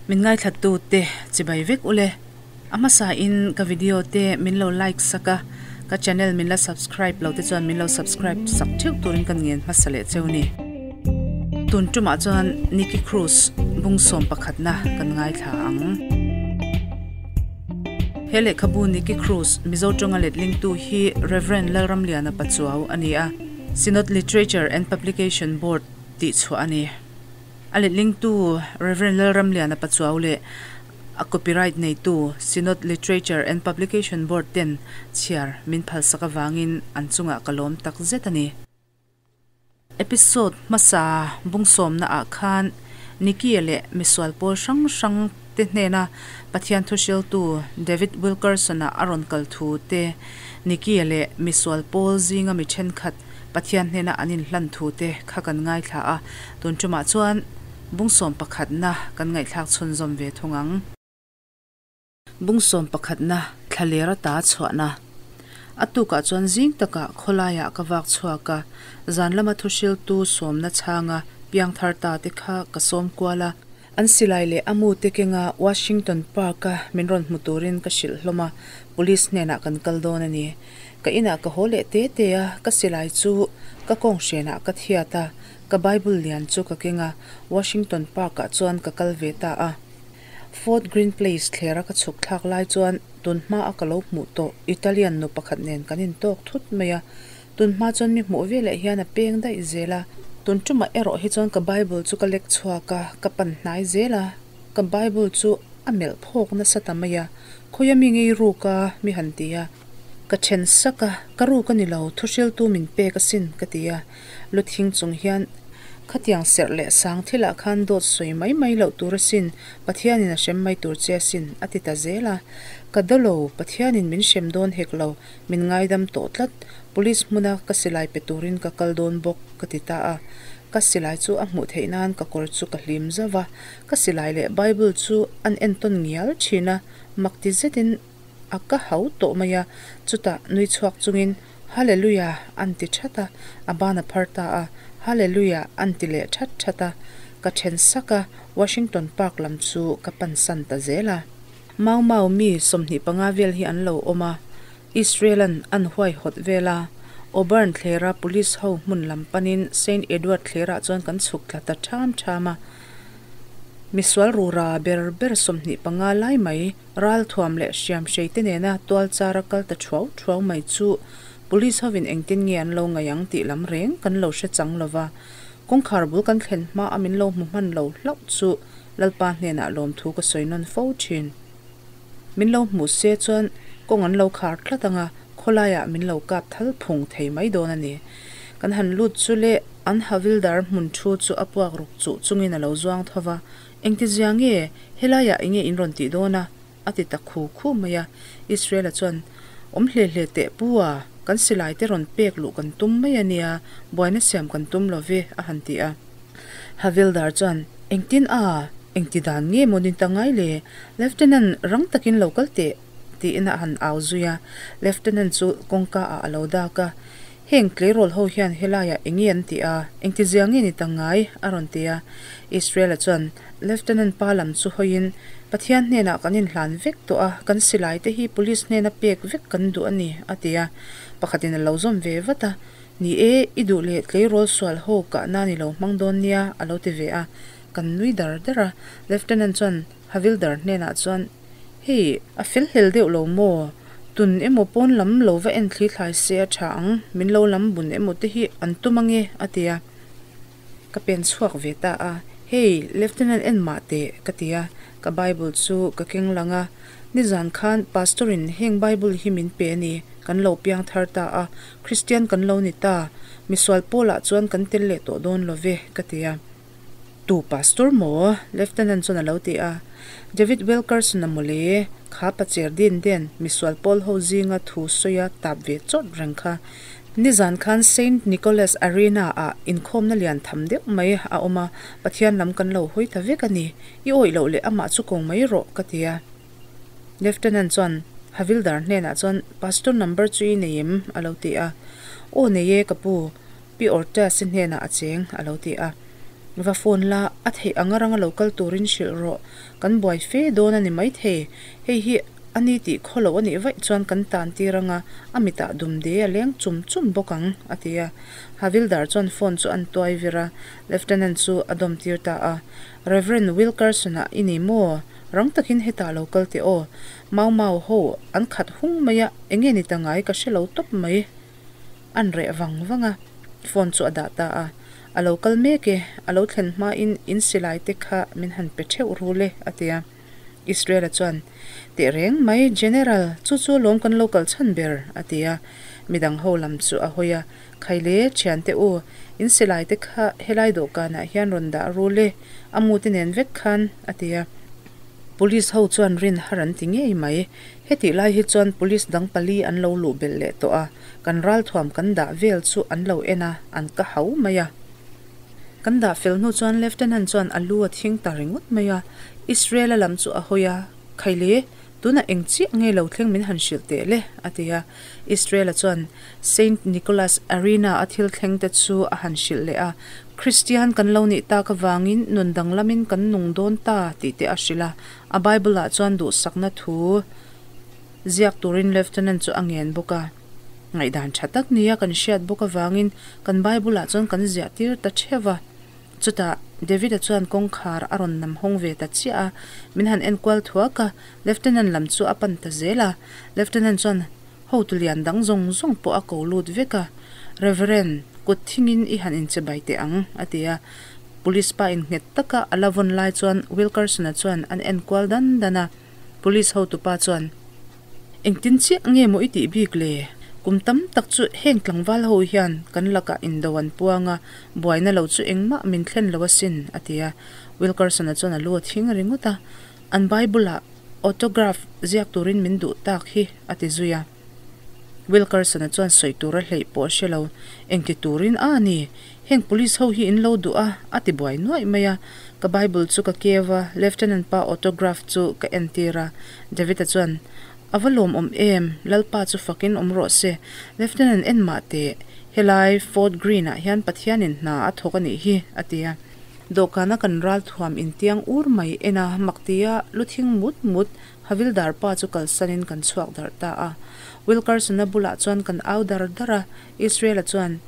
Min ngaithlattu te chibai vek ule. A hmasa in ka video te min lo like sak a, ka channel min la subscribe lo te chuan min lo subscribe sak theuh turin ka ngen hmasa leh cheu ni. Tun tumah chuan Nicky Cruz bungsawm pakhatna kan ngaithla ang. He lehkhabu Nicky Cruz Mizo tawnga letlingtu hi Rev. Lalramliana Pachuau a ni a, Synod Literature and Publication Board tihchhuah a ni. A letlingtu Rev. Lalramliana Pachuau leh a copyright neitu Synod Literature and Publication Board ten chhiar min phalsak avangin an chungah ka lawm tak zet a ni. Episode hmasa bungsawmna ah khan Nicky-a leh misual pawl hrang hrang te hnena Pathian thuhriltu David Wilkerson-a a rawn kal thu te, Nicky-a leh misual pawl zinga mi thenkhat Pathian hnena an inhlan thu te kha kan ngaithla a, tun tumah chuan bungsawm pakhatna kan ngaihthlak chhunzawm ve thung ang. Bungsawm pakhatna thlaler ata chhuahna. A tukah chuan zing takah khawlaiah ka vak chhuak a, zan lama thuhriltu sawmna chhanga piangthar ta te kha ka sawm kual a, An silai leh a mute kenga Washington Park-a min rawn hmu turin ka hrilh hlawm a, Police hnenah kan kal dawn a ni. Ka inah ka haw leh te te a, ka silai chu ka kawng hrenah ka thiat a, ka Bible lian chu ka keng a, Washington Park-ah chuan ka kal ve ta a. Fort Greene Place thlera ka chhuk thlak lai chuan tun hma a ka lo hmuh tawh Italian nu pakhat nen kan intawk thut mai a, Tun hma chuan mi hmuh veleh hian a peng daih zel a. Tun tumah erawh hi chuan ka Bible chu ka lek chhuak a, ka pan hnai zel a. Ka Bible chu a melh phawk nasa ta mai a, Khawia mi ngei ruk a, mi han ti a. Ka then sak a, Ka ruk a ni lo, thuhriltu min pek asin, ka ti a. Lu thing chung hian khatiang serh leh sang thilah khan dawt sawi mai mai loh tur asin, Pathianin a hrem mai tur che asin, a ti ta zel a. Ka dawlo, Pathianin min hrem dawn hek lo, Min ngaidam tawh tlat, police hmuna ka silai pe turin ka kal dawn bawk, ka ti ta a. Ka silai chu a hmuh theih nan ka kawr chu ka hlim zauh a, ka silai leh Bible chu an entawn ngial thin a, mak ti zetin a ka hau tawh mai a, chutah nui chhuak chungin Hallelujah an ti that a, a ban a phar ta a, Hallelujah an ti leh that that a, ka then sak a, Washington Park lam chu ka pansan ta zel a. Mau Mau mi 25 vel hi an lo awm a, Israel-a'n an huaihawt vel a, Auburn thlera police ho hmun lam panin Saint Edward thlerah chuan kan chhuk thla ta ṭham ṭham a. Misual rura ber ber 25 lai mai ralthuam leh hriamhrei te nena tual chara kal ta ṭhuau ṭhuau mai chu police hovin engtin nge an lo ngaih ang tih lam reng kan lo hre chang lo va. Kawngkhar bul kan thlen hma a min lo hmu hman lo hlauh chu Lalpa hnenah lawmthu ka sawi nawn fo thin. Min lo hmuh se chuan kawng an lo khar tlat ang a, khawlaiah min lo kap thal phung thei mai dawn a ni. Kan han lut chu le an havildar hmun thu chu a puak ruk chuh chungin a lo zuang tho va, Engtizia nge helaiah enge in rawn tih dawn a? a ti ta khu khu mai a. Israel-a chuan, Awm hle hle teh pu a, kan silai te rawn pek luh kan tum mai a nia, buaina siam kan tum lo ve, a han ti a. Havildar chuan, Engtin a? Engti dan nge maw ni ta ngai le? Lieutenant, rang takin lo kal teh, tiin a han au zui a. Lieutenant chu kawngka ah a lo dak a, Heng tleirawl ho hian helaiah eng nge an tih a? Engti zia nge ni ta ngai? a rawn ti a. Israel-a chuan Lieutenant pa lam chu hawiin, Pathian hnenah kan inhlan vek tawh a, kan silai te hi police hnena pek vek kan duh a ni, a ti a. Pakhatin a lo zawm ve vat a, Ni e, i duh leh tleirawl sual ho kah nan i lo hmang dawn nia, a lo ti ve a. Kan nui dar dar a. Lieutenant chuan Havildar hnenah chuan, Hei, a fel hlel deuh lo maw? Tun emaw pawn lam lo va en thli thlai se a tha ang, min lo lam bun emaw te hi an tum ange, a ti a. Ka pen chhuak ve ta a, Hei, Lieutenant en mah teh, ka ti a. Ka Bible chu ka keng lang a. Nizan khan Pastor in heng Bible hi min pe a ni, kan lo piang thar ta a, Christian kan lo ni ta, misual pawlah chuan kan tel leh tawh dawn lo ve, ka ti a. Tu pastor maw? Lieutenant chuan a lo ti a. David Wilkerson-a mawle, kha pacher din den misual pawl ho zinga thu sawi a tap ve chawt reng kha. Nizan khan Saint Nicholas Arena ah inkhawmna lian tham deuh mai a awm a, Pathian lam kan lo hawi ta vek a ni. I awih loh leh amah chu ko mai rawh, ka ti a. Lieutenant chuan Havildar hnenah chuan, Pastor number chu i nei em? a lo ti a. Aw nei e ka pu, Pi Ortez-i hnenah a cheng, a lo ti a. Va phone la, a theih anga ranga lo kal turin hrilh rawh. Kan buai fe dawn a ni maithei. Hei hi a ni tih khaw loh a nih vaih chuan kan tan tir anga a mitah dumde a leng chum chum bawk ang, a ti a. Havildar chuan phone chu an tuai vir a, Lieutenant chu a dawm tir ta a. Reverend Wilkerson-a i ni maw? Rang takin hetah lo kal teh aw. Mau Mau ho an khat hung mai a, enge ni ta ngai ka hre lo tawp mai. An reh vang vang a, phone chu a dah ta a. A lo kal mek e, a lo thlen hmain in silai te kha min han pe theuh rul e, a ti a. Israel-a chuan, Teh reng mai, General, chu chu lawm kan lo kal chhan ber, a ti a. Midang ho lam chu a hawi a, Khaile, thiante u, in silai te kha helai dawhkanah hian rawn dah rul e, a mu te nen vek khan, a ti a. Police ho chuan rin har an ti ngei mai. Hetih lai hi chuan police dang pali an lo luh belh leh tawh a, kan ralthuam kan dah vel chu an lo en a, an ka hau mai a. Kan dah fel hnu chuan Lieutenant chuan a lu a thing ta ringawt mai a, Israel-a lam chu a hawi a, Khaile, tunah eng chiah nge lo thleng min han hrilh teh le? a ti a. Israel-a chuan Saint Nicholas Arena-a thil thleng te chu a han hrilh leh a, Kristian kan lo nih tak avangin nun danglamin kan nung dawn ta tih te a hrilh a. A Bible-ah chuan duhsakna thu ziak turin Lieutenant chu a ngen bawk a. Ngaihdan tha tak nia kan hriat bawk avangin kan Bible-ah chuan kan ziah tir ta theuh a. Chutah David-a chuan kawngkhar a rawn nam hawng ve ta chiah a, min han enkual thuak a, Lieutenant lam chu a pan ta zel a. Lieutenant chuan hotu lian dang zawng zawng pawh a ko lut vek a, Reverend, kut thingin i han inche bai teh ang, a ti a. Police pa innghet taka a la vawn lai chuan Wilkerson-a chuan an enkual dan dan a. Police hotupa chuan, Engtin chiah nge maw i tih bik le? Kum tam tak chu heng tlangval ho hian kan lakah indo an puang a, buaina lo chu engmah min thlen lo asin, a ti a. Wilkerson-a chuan a lu a thing ringawt a, An Bible-ah autograph ziak turin min duh tak hi, a ti zui a. Wilkerson-a chuan sawi tur a hleih pawh a hre lo. Engti turin a ni? Heng police ho hi in lo duh a, a ti buai nuaih mai a. Ka Bible chu ka keu a, Lieutenant pa autograph chu ka entir a. David-a chuan, A va lawmawm em, Lalpa chu fakin awm rawh se. Lieutenant en mah teh, helai Fort Greene-ah hian Pathianin hna a thawk a nih hi, a ti a. Dawhkana kan ralthuam intiang ur mai en a, maktia lu thing mut mut Havildar pa chu kalsanin kan chhuak darh ta a. Wilkerson-a bulah chuan kan au dar dar a, Israel-a chuan,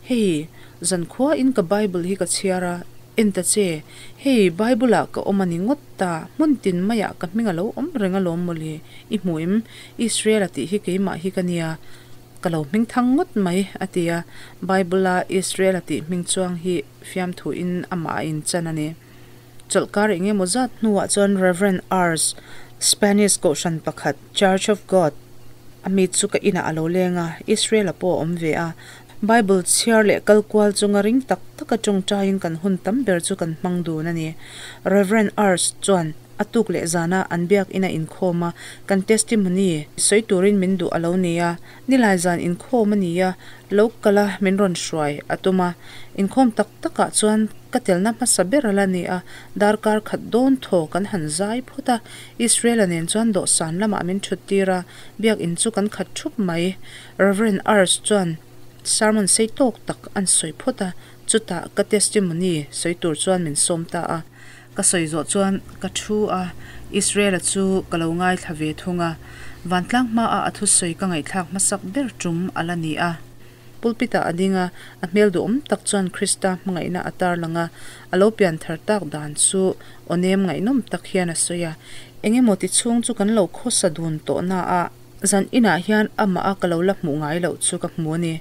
Hei, zankhuain ka Bible hi ka chhiar a, en ta che, hei, Bible-ah ka awm a ni ngawt ta, hmun tin maiah ka hming a lo awm reng alawm mawle, i hmu em? Israel-a tih hi keimah hi ka nia, ka lo hming thang ngawt mai, a ti a. Bible-a Israel-a tih hming chuang hi fiamthuin amah a inchan a ni. Chawlhkar eng emaw zat hnuah chuan Rev. Ars, Spanish kohhran pakhat, Church of God, a mi chu ka inah a lo leng a, Israel-a pawh a awm ve a. Bible chhiar leh kal kual chunga ring tak taka tawngtaiin kan hun tam ber chu kan hmang dun a ni. Rev. Ars chuan a tuk leh zana an biak ina inkhawm a, kan testimony sawi turin min duh a lo ni a, nilai zan inkhawm a ni a, lo kal a min rawn hruai a tum a. Inkhawm tak takah chuan ka telna hmasa ber a la ni a, darkar khat dawn thaw kan han zai phawt a, Israel-a nen chuan dawhsan lamah min thut tir a, biakin chu kan khat thup mai. Rev. Ars chuan sermon sei tawk tak an sawi phawt a, chutah ka testimony sawi tur chuan min sawm ta a. Ka sawi zawh chuan ka thu a, Israel-a chu ka lo ngaithla ve thung a, vantlang hmaah a thusawi ka ngaihthlak hmasak ber tum a la ni a. Pulpit-ah a ding a, a hmel duhawm tak chuan Krista hmangaihna a tarlang a, a lo pian thar tak dan chu aw nem ngaihnawm tak hian a sawi a, Eng emaw ti chhung chu kan lo khawsa dun tawh na a, zan inah hian amah a ka lo la hmuh ngai loh chu ka hmu a ni.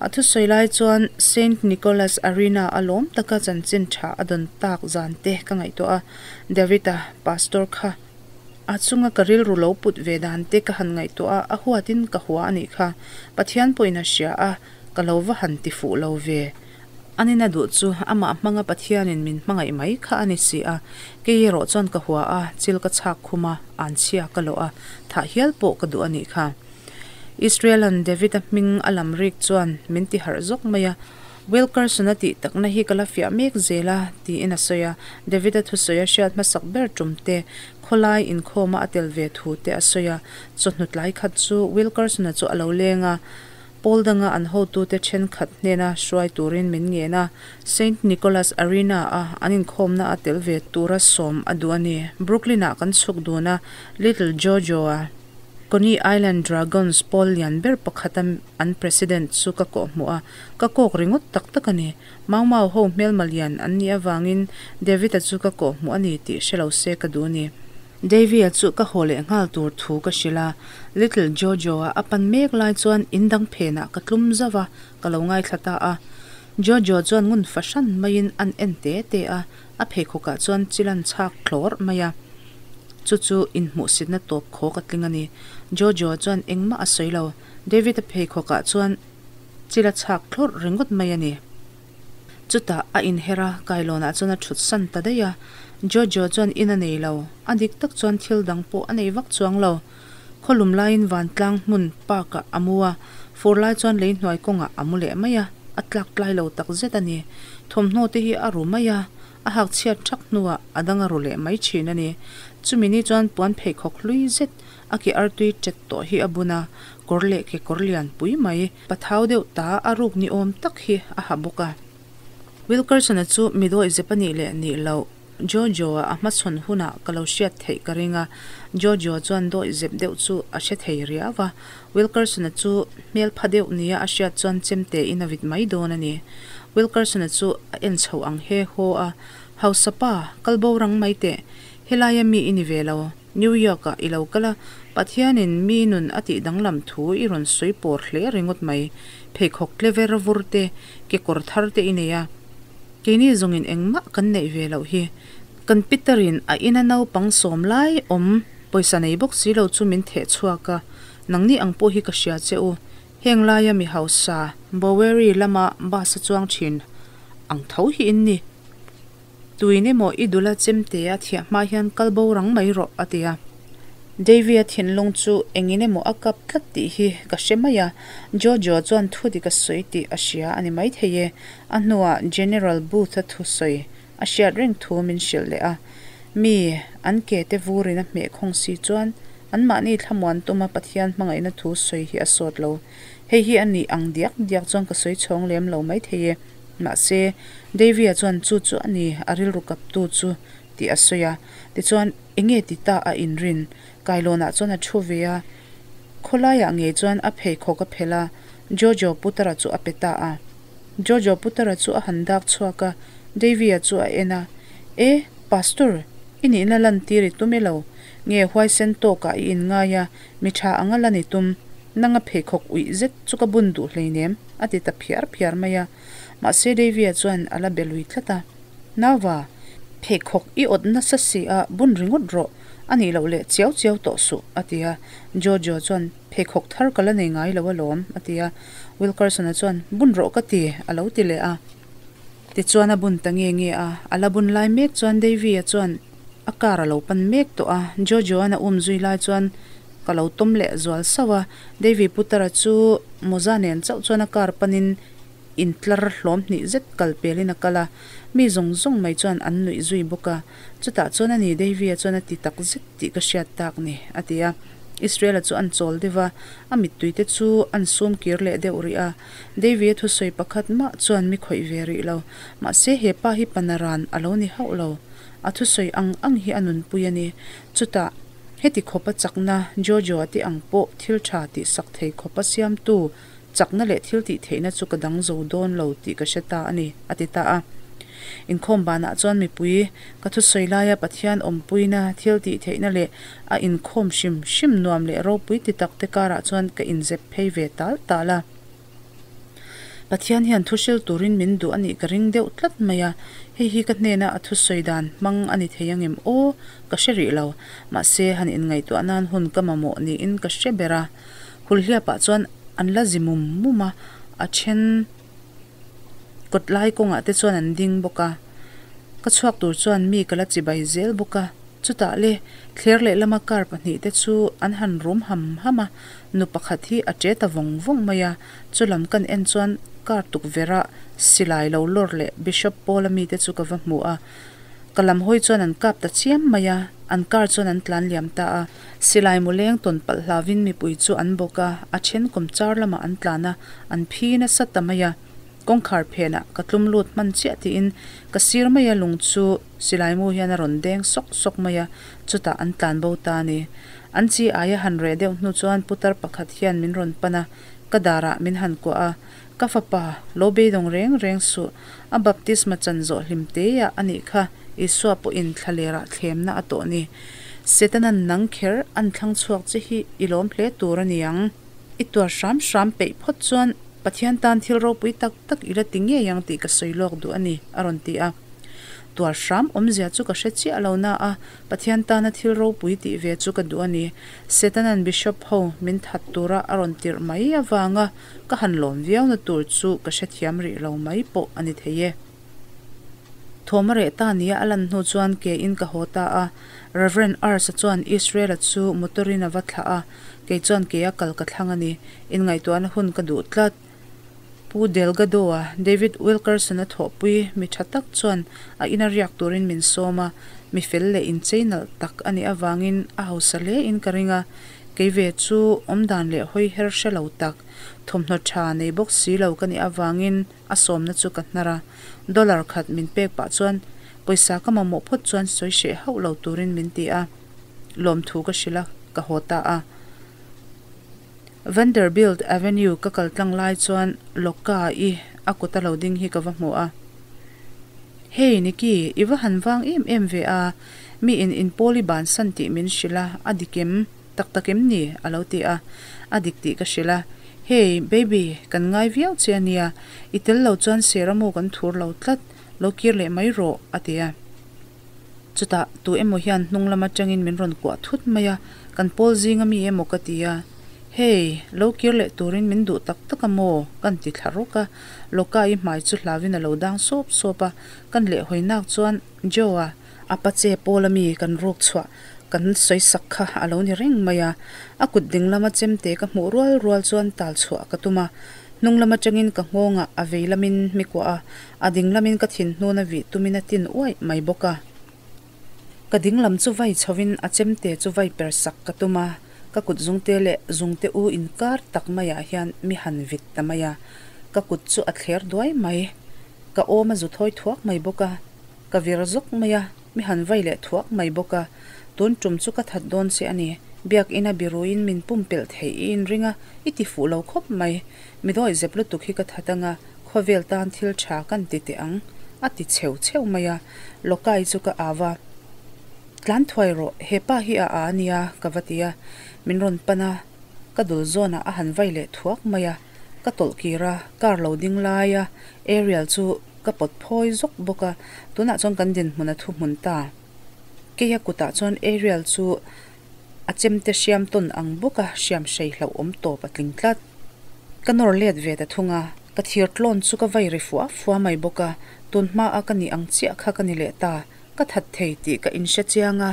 A thusawi lai chuan Saint Nicholas Arena a lawm taka chanchin tha a dawn tak zan te ka ngaihtuah a, David-a, pastor kha A chunga ka rilru lo put ve dan te ka han ngaihtuah a, a huatin ka hua a nih kha. Pathian pawhin a hria a, ka lo va han ti fuh lo ve. Anin a duh chu amah hmanga Pathianin min hmangaih mai kha a ni si a. Kei erawh chuan ka hua a, chil ka chhak khum a, anchhia ka lawh a, thah hial pawh ka duh a nih kha. Israel-a'n David-a hming a lam rik chuan min ti harh zawk mai a, Wilkerson-a tih takna hi ka la fiah mek zel a, tiin a sawi a. David-a thusawi a hriat hmasak ber tum te, khawlai inkhawma a tel ve thu te a sawi a. Chawhnu tlai khat chu Wilkerson-a chu a lo leng a. Pawl danga an hotute thenkhat hnena hruai turin min ngen a, Saint Nicholas Arena-a an inkhawmna a tel ve tura sawm a duh a ni. Brooklyn-ah kan chhuk dun a, Little Jojo-a Coney Island Dragons pawl lian ber pakhata an president chu ka kawhhmuh a, ka kawk ringawt tak tak a ni. Mau Mau ho hmelma lian an nih avangin David-a chu ka kawhhmuh a ni tih hre lo se ka duh a ni. Davy-a chu ka haw leh nghal tur thu ka hrilh a, Little Jojo-a a pan mek lai chuan in dang phenah ka tlum zauh a, ka lo ngaithla ta a. Jojo chuan ngun fahran maiin an en te te a, a pheikhawkah chuan chilan chhak thlawr mai a. Chu chu inhmuhsitna tawp khawk a tling a ni. Jojo-a chuan engmah a sawi lo, David-a pheikhawkah chuan chil a chhak thlawrh ringawt mai a ni. Chutah a inher a, kailawnah chuan a thut san ta daih a. Jojo chuan in a nei lo, a dik tak chuan thil dang pawh a nei vak chuang lo. Khawlum laiin vantlang hmun park ah a mu a, fur lai chuan lei hnuai kawngah a mu leh mai a, a tlak tlai lo tak zet a ni. Thawmhnaw te hi a ru mai a, a hak chhiat thak hnuah a dang a ru leh mai thin a ni. Chumi ni chuan puan pheikhawk hlui zet a ke artui tet tawh hi a bun a, kawr leh kekawr lian pui mai. Pathau deuh ta a ruk ni awm tak hi a ha bawk a. Wilkerson-a chu mi dawih zep a nih leh nih loh Jojo-a a hmachhawn hunah ka lo hriat theih ka ring a. Jojo chuan dawih zep deuh chu a hre thei riau a. Wilkerson-a chu hmel pha deuh nia a hriat chuan chemte in a vit mai dawn a ni. Wilkerson-a chu a en chho ang he haw a, Hausa pa, kal bo rang mai teh. Helaia mi i ni ve lo. New York-ah i lo kal a, Pathianin mi nun a tih danglam thu i rawn sawi pawr hle ringawt mai. Pheikhawk tle ver vur te, kekawr thar te i nei a. Keini zawngin engmah kan neih ve loh hi. Kan Peter-in a ina naupang sawm lai awm pawisa nei bawk si lo chu min theh chhuak a, nangni ang pawh hi ka hria che u. Heng laia mi hausa Bowery lama bus a chuang thin ang tho hi in ni. Tuin emaw i dula chemte a thiah hma hian kal bo rang mai rawh, a ti a. Davy-a thinlung chu engin emaw a kap tlat tih hi ka hre mai a, Jojo chuan thu dik a sawi tih a hria a ni maithei e. A hnuah General Booth-a thusawi a hriat reng thu min hrilh leh a. Mi, an ke te vurin a hmeh khawng si chuan anmahni thlamuan tuma Pathian hmangaihna thu sawi hi a sawt lo. Hei hi a nih ang diak diak chuan ka sawi chhawng lem lo maithei e. Mahse, Davy-a chuan chu chu a ni, a rilru kaptu chu tih a sawi a. Tichuan, enge ti ta a inrin? Kailawnah chuan a thu ve a. Khawlaiah ngei chuan a pheikhawk a phelh a, Jojo Putara chu a pe ta a. Jojo Putara chu a han dak chhuak a, Davy-a chu a en a, E, Pastor, i nihna lantir i tum elo? Nge huaisen tawkah i inngai a, mi tha anga lan i tum? Nanga pheikhawk uih zet chu ka bun duh hleinem, a ti ta phiar phiar mai a. Mahse Davy-a chuan a la be lui tlat a. Nauva, pheikhawk i awt nasa si a, bun ringawt rawh, a nih loh leh chiau chiau tawh suh, a ti a. Jojo chuan, Pheikhawk thar ka la nei ngai lo alawm, a ti a. Wilkerson-a chuan, Bun rawh ka ti, a lo ti leh a. Tichuan a bun ta nge nge a. A la bun lai mek chuan Davy-a chuan a car a lo pan mek tawh a. Jojo-a'n a um zui lai chuan ka lo tawm leh zual sauh a. Davy Putara chu mawza nen chauh chuan a car panin intlar hlawm hnih zet kal pelin a kal a, mi zawng zawng mai chuan an nuih zui bawk a. Chutah chuan a ni Davy-a chuan a ti tak zet tih ka hriat tak ni, a ti a. Israel-a chu an chawl deuh a, a mittui te chu an sum kir leh deuh rih a. Davy-a thusawi pakhat mah chuan mi khawih ve rih lo. Mahse he pa hi panaran a lo ni hauh lo. A thusawi ang ang hi a nunpui a ni. Chutah. Heti khawpa chakna Jojo-a te ang pawh thil tha tih sak thei khawpa siamtu chakna leh thil tih theihna chu ka dang zo dawn lo tih ka hre ta a ni, a ti ta a. Inkhawm banah chuan mipui ka thusawi laia Pathian awmpuina thil tih theihna leh a inkhawm hrim hrim nuam leh ropui ti tak te karah chuan ka inzep phei ve tal tal a. Pathian hian thu hril turin min duh a nih ka ring deuh tlat mai a, hei hi ka hnena a thusawi dan hmang a ni thei angem aw ka hre rih lo, mahse han inngaihtuah nan hun ka mamawh niin ka hre ber a. Hulhliapah chuan an la zi mum mum a, a then kawt lai kawngah te chuan an ding bawk a, ka chhuak tur chuan mi ka la chibai zel bawk a, chutah le thler lehlama car pahnihte chu an han rum ham ham a, Nu pakhat hi a che ta vawng vawng mai a, chulam kan en chuan car tukverh ah silai lo lawr leh Bishop Paul-a mite chu ka va hmu a. Ka lam hawi chuan an kap ta chiam mai a, an car chuan an tlan liam ta a. Silai mu leng tawn palh hlauvin mipui chu an bawk a, a then kawmchar lamah an tlan a, an phi nasa ta mai a. Kawngkhar phenah ka tlum lut hman chiah tiin ka sir mai a lung chu silai mu hian a rawn deng sawk sawk mai a, chutah an tlan bo ta a ni. An chi aia han reh deuh hnu chuan putar pakhat hian min rawn pan a, ka darah min han kuah a, Ka fapa, lo beidawng reng reng suh, a baptisma chan zawh hlim teia a nih kha, Isua pawhin thlalerah thlemna a tawh ni. Setana'n nang kher an thlang chhuak che hi i lawm hle tur a ni ang. I tuar hram hram peih phawt chuan Pathian tan thil ropui tak tak i la ti ngei ang tih ka sawi lawk duh a ni, a rawn ti a. Tuar hram awmzia chu ka hre chiah lo na a, Pathian tana thil ropui tih ve chu ka duh a ni. Setana'n Bishop ho min that tura a rawn tirh mai avanga ka han lawm viauna tur chu ka hrethiam rih lo mai pawh a ni thei e. Thawm a reh ta nia a lan hnu chuan ke in ka haw ta a, Rev. Ars-a chuan Israel-a chu motor in a va thlah a, kei chuan ke a kal ka thlang a ni, inngaihtuahna hun ka duh tlat. Pu Delgado-a, David Wilkerson-a thawhpui mi tha tak chuan a ina riak turin min sawm a, mi fel leh inchei nalh tak a nih avangin a hausa hle in ka ring a, Kei ve chu awmdan leh hawi her hre lo tak, thawmhnaw tha nei bawk si lo ka nih avangin a sawmna chu ka hnar a. Dollar khat min pek pah chuan pawisa ka mamawh phawt chuan sawi hreh hauh lo turin min ti a, lawmthu ka hrilh a, ka haw ta a. Vanderbilt Avenue ka kal tlang lai chuan Locka i a kut a lo ding hi ka va hmu a. Hey Nikki, i va han vang em em ve a, mi in inpawl i bansan tih min hrilh a, a dik em? Tak tak em ni? a lo ti a, a dik tih ka hrilh a. Hey baby, kan ngai viau che a nia, i tel lo chuan seramu kan thur lo tlat, lo kir leh mai rawh, a ti a. Chutah tu emaw hian hnung lam atangin min rawn kuah thut mai a, kan pawl zinga mi emaw ka ti a. Hey, lo kir leh turin min duh tak tak a maw? Kan ti thla rawk a. Loka-i hmai chu hlauin a lo dang sawp sawp a, kan lehhawi nak chuan Joe-a, a pache pawl ami kan ruk chhuah kan sawi sak kha a lo ni reng mai a. A kut ding lama chemte ka hmuh rual rual chuan tal chhuah ka tum a, hnung lam atangin ka nghawngah a vei lamin mi kuah a, A ding lamin ka thinhnun a vih tumin a tin uaih mai bawk a. Ka ding lam chu vai chhovin a chemte chu vai per sak ka tum a, ka kut zungte leh zungte u inkar tak maiah hian mi han vit ta mai a, ka kut chu a thler duai mai. Ka awm a zu thawi thuak mai bawk a, ka vir zawk mai a, mi han vai leh thuak mai bawk a. Tun tum chu ka that dawn che a ni, biakina biruin min pumpelh theih i inring a, i ti fuh lo khawp mai. Mi dawi zep lutuk hi ka that anga, Khawvel tan thil tha kan ti teh ang, a ti cheu cheu mai a, Lokai chu ka au a, Tlan thuai rawh, he pa hi a a nia, ka va ti a, min rawn pan a, ka dul zawnah a han vai leh thuak mai a, ka tawlh kir a, car lo ding lai a, Ariel chu ka pawt phawi zawk bawk a, tunah chuan kan dinhmun a thuhmun ta. Keia kutah chuan Ariel chu a chemte hriam tawn ang bawk a, hriam hrei hlauhawm tawp a tling tlat. Ka nawr let ve ta thung a, ka thir tlawn chu ka vai ri fua fua mai bawk a, tun hma a ka nih ang chiah kha ka ni leh ta, ka that thei tih ka inhre chiang a,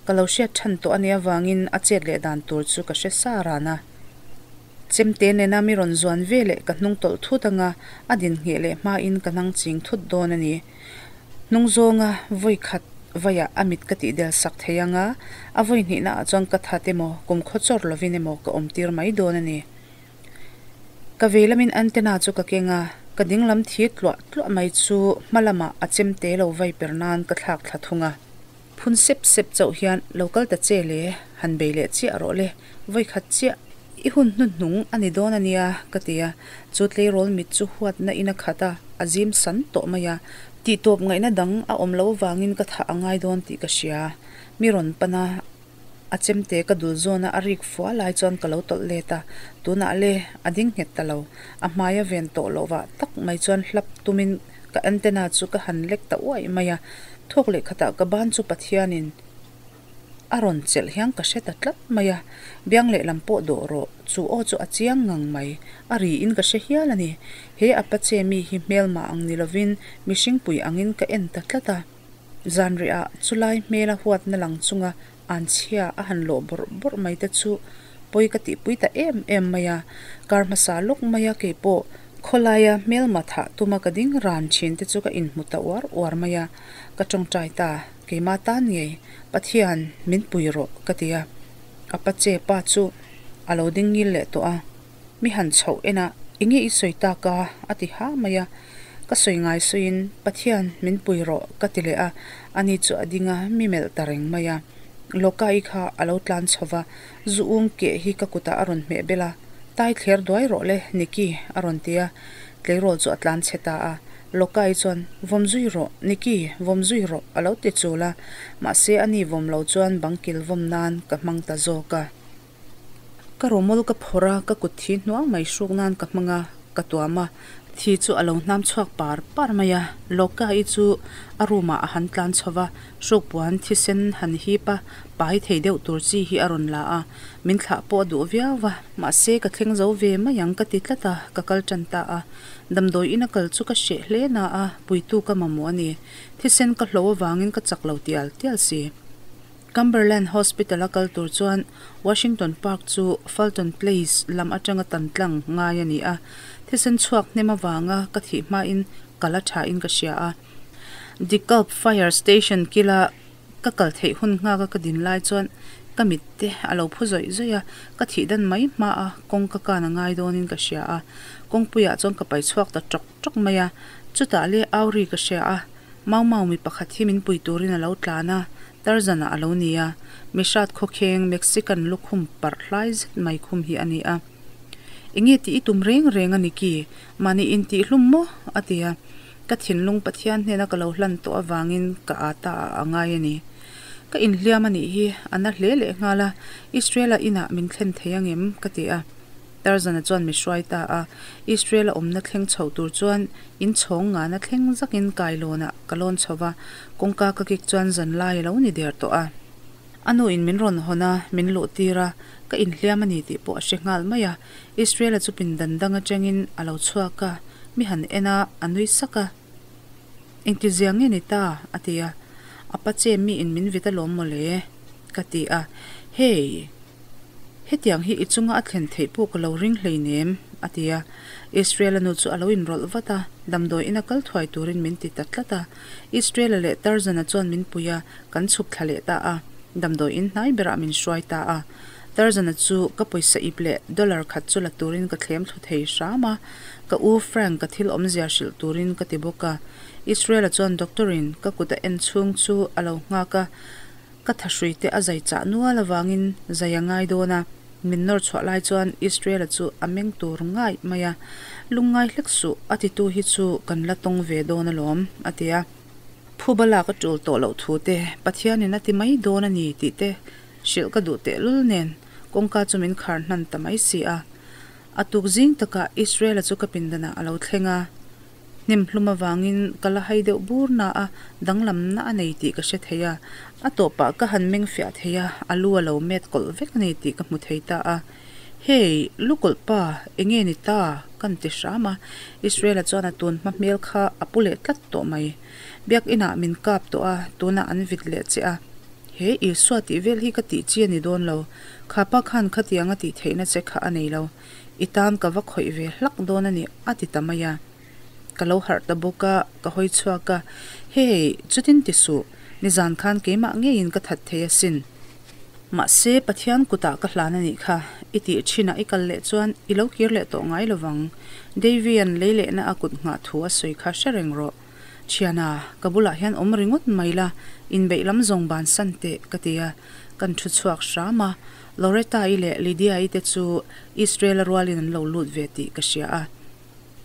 ka lo hriat than tawh a nih avangin a chet leh dan tur chu ka hre sa ran a. Chemte nena mi rawn zuan ve leh ka hnung tawlh thut anga a din ngheh leh hmain ka hnang ching thut dawn a ni. Hnung zawnga vawi khat vaiah a mit ka tih del sak thei anga a vawi hnihna ah chuan ka that emaw kum khaw chawr lovin emaw ka awm tir mai dawn a ni. Ka vei lamin antenna chu ka keng a, ka ding lam thi tluah tluah mai chu hma lamah a chemte lo vai per nan ka thlak thla thung a. Phun sep sep chauh hian lo kal ta che le, han bei leh chiah rawh le, vawi khat chiah i hun hnuhnung a ni dawn a nia ka ti a, chu tleirawl mit chu huatna in a khat a, a zim san tawh mai a, tihtawp ngaihna dang a awm loh avangin ka thah a ngai dawn tih ka hria, mi rawn pan a, a chemte ka dul zawn a, a rik fua lai chuan ka lo tawlh let a, tunah le a ding nghet ta lo, a hmai a ven tawh loh vah tak mai chuan hlap tumin ka antenna chu ka han lek ta uaih mai a, thawk leh khatah ka ban chu Pathianin a rawn chelh hian ka hre ta tlat mai a, biang lehlam pawh dawh rawh, chu aw chu a chiang ngang mai, a riin ka hre hial a ni, he Apache mi hi hmelmah ang ni lovin mihringpui angin ka en ta tlat a. Zanriah chulai hmela huatna lang chunga anchhia a han lawh bawrh bawrh mai te chu pawi ka tihpui ta em em mai a, kar hmasa lawk mai a keipawh Khawlaia hmelma thah tuma ka ding ran thin te chu ka inhmu ta uar uar mai a, ka tawngtai ta, keimah tan ngei, Pathian, min pui rawh, ka ti a. A pa che pa chu a lo ding ngil leh tawh a, mi han chhoh en a, Enge i sawi tak a? a ti ha mai a. Ka sawi ngai sawiin, Pathian, min pui rawh, ka ti leh a, ani chu a ding a, mi melh ta reng mai a. Lawkai kha a lo tlan chho va, zu um keh hi ka kutah a rawn hmeh bel a, Tai thler duai rawh le, Nicky, a rawn ti a. Tleirawl chu a tlan chhe ta a. Lawkai chuan, Vawm zui rawh, Nicky, vawm zui rawh, a lo ti chul a. Mahse, ani vawm lo chuan bangkil vawm nan ka hmang ta zawk a. Ka rawmawl ka phawrh a, ka kut thi hnuang mai hruk nan ka hmang a, ka tuam a. Thi chu a lo hnam chhuak par par mai a, Lawka-i chu a room ah a han tlan chho va, hrukpuan thisen han hip a, pai thei deuh tur chi hi a rawn la a, min thlah pawh a duh viau va, mahse ka thleng zo ve mai ang ka ti tlat a, ka kal tan ta a. Damdawi ina kal chu ka hreh hle na a, puitu ka mamawh a ni. Thisen ka hlo avangin ka chak lo tial tial si. Cumberland Hospital a kal tur chuan Washington Park chu Fulton Place lam atanga tan tlang ngai a ni a, thisen chhuak hnem avanga ka thih hmain kal a thain ka hria a. DeKalb Fire Station kila ka kal theih hun nghaka ka din lai chuan ka mit te a lo phu zawih zawih a, ka thih dan mai hmaa kawng ka kan a ngai dawnin ka hria a. Kawngpuiah chuan ka pai chhuak ta tawk tawk mai a, chutah le auri ka hria a. Mau Mau mi pakhat hi min pui turin a lo tlan a, Tarzan ah a lo ni a, mi hrat khawkheng Mexican lukhum parh hlai zet mai khum hi a ni a. Enge tih i tum reng reng a ni ki? Mahni intih hlum maw? a ti a. Ka thinlung Pathian hnena ka lo hlan tawh avangin ka aa ta ah a ngai a ni. Ka inhliam a nih hi a na hle leh nghal a, Israel-a inah min thlen thei angem? ka ti a. Tarzan-a chuan mi hruai ta a, Israel-a awmna thleng chho tur chuan in chhawng ngana thleng zakin kailawnah ka lawn chho va, kawngka ka kik chuan zan lai a lo ni der tawh a. A nu in min rawn hawn a, min luh tir a, ka inhliam a ni tih pawh a hre nghal mai a. Israel-a chu pindan dang atangin a lo chhuak a, mi han en a, a nui sak a. Engti zia nge ni ta? a ti a. A pa che mi in min vit alawm mawle, ka ti a. Hey! Hetiang hi i chunga a thlen theih pawh ka lo ring hleinem, a ti a. Israel-a nu chu a lo inrawlh vat a, damdawi ina kal thuai turin min ti ta tlat a. Israel-a leh Tarzan-a chuan min pui a, kan chhuk thla leh ta a. Damdawi in hnai berah min hruai ta a. Tarzan-a chu ka pawisa ip leh dollar khat chu la turin ka thlem thlu thei hram a, ka u Frank ka thil awmzia hrilh turin ka ti bawk a. Israel-a chuan doctor-in ka kut a en chhung chu a lo nghak a. Ka thahrui te a zai chah nual avangin zai a ngai dawn a, min nawr chhuah lai chuan Israel-a chu a meng tur ngai mai a, Lungngai hlek suh, a titu hi chu kan la tawng ve dawn alawm, a ti a. Phuba lak a tul tawh loh thu te, Pathianin a ti mai dawn a ni tih te hrilh ka duh tehlul nen kawngka chu min khar hnan ta mai si a. A tuk zing takah Israel-a chu ka pindanah a lo thleng a. Hnim hlum avangin ka la hai deuh bur na a, danglamna a nei tih ka hre thei a. A tawpah ka han meng fiah thei a, a lu a lo met kawlh vek a ni tih ka hmu thei ta a. Hey, lu kawlh pa, enge ni ta? Kan ti hram a. Israel-a chuan a tun hma hmel kha a pu leh tlat tawh mai. Biakinah min kap tawh a, tunah an vit leh che a. He Isua tih vel hi ka tih chi a ni dawn lo. Khapa khan khatianga tih theihna che kha a nei lo. I tan ka va khawih ve hlak dawn a ni, a ti ta mai a. Ka lo harh ta bawk a, ka hawi chhuak a, Hey, chutin ti suh, nizan khan keimah ngeiin ka that thei asin. Mahse, Pathian kutah ka hlan a nih kha, i tih thinah i kal leh chuan i lo kir leh tawh ngai lovang. Davy-a'n lei lehna a kut nghah thu a sawi kha hre reng rawh. Thiana, ka bulah hian awm ringawt mai la, inbeih lam zawng bansan teh, ka ti a, kan thu chhuak hram a. Loretta-i leh Lydia-i te chu Israel-a rualin an lo lut ve tih ka hria a.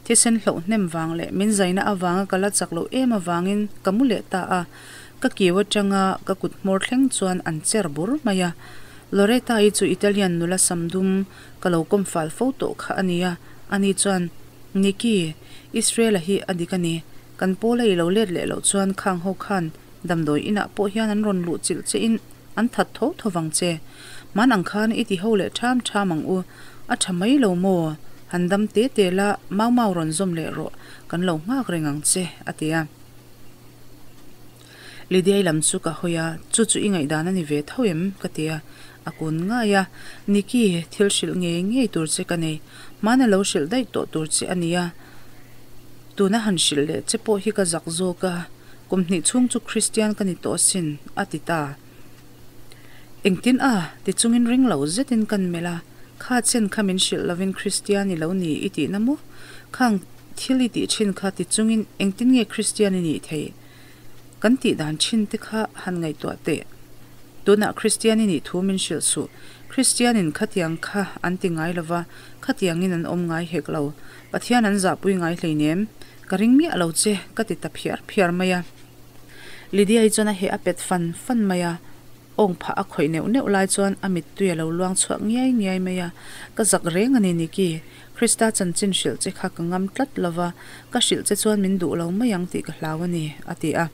Thisen hloh hnem vang leh min zaina avanga ka la chak loh em avangin ka mu leh ta a, ka kiu atanga ka kut hmawr thleng chuan an cher bur mai a. Loretta-i chu Italian nula sam dum ka lo kawm fal fo tawh kha a ni a, ani chuan, Nikki, Israel-a hi a dik a ni. Kan pawla i lo let leh loh chuan khang ho khan damdawi inah pawh hian an rawn luh chilh che in an that tho tho vang che. Hman ang khan i ti ho leh ṭham ṭham ang u. A ṭha mai lo maw? Han dam te te la, mau mau rawn zawm leh rawh, kan lo nghak reng ang che, a ti a. Lydiai lam chu ka hawi a, Chu chu i ngaihdan a ni ve tho em? ka ti a. A kun ngai a, Nikki, thil hrilh ngei ngei tur che ka nei. Hmana lo hrilh daih tawh tur che a nia. Tuna han hrilh leh che pawh hi ka zak zawk a, kum hnih chhung chu Kristian ka ni tawh asin, a ti ta. Engtin a? ti chungin ring lo zetin kan melh a, Kha chen kha min hrilh lovin Kristian i lo ni i tihna maw? Khang thil i tih thin kha ti chungin engtin nge Kristian i nih theih? Kan tih dan thin te kha han ngaihtuah teh. Tunah Kristian i nih thu min hrilh suh. Kristianin khatiang kha an ti ngai lova, khatiangin an awm ngai hek lo. Pathian an zahpui ngai hleinem. Ka ring miah lo che, ka ti ta phiar phiar mai a. Lydia-i chuan a heh a pet fan fan mai a, awng phah a khawih neuh neuh lai chuan a mittui a lo luang chhuak ngiai ngiai mai a. Ka zak reng a ni Nikki, Krista chanchin hrilh che kha ka ngam tlat lova, ka hrilh che chuan min duh lo mai ang tih ka hlau a ni, a ti a.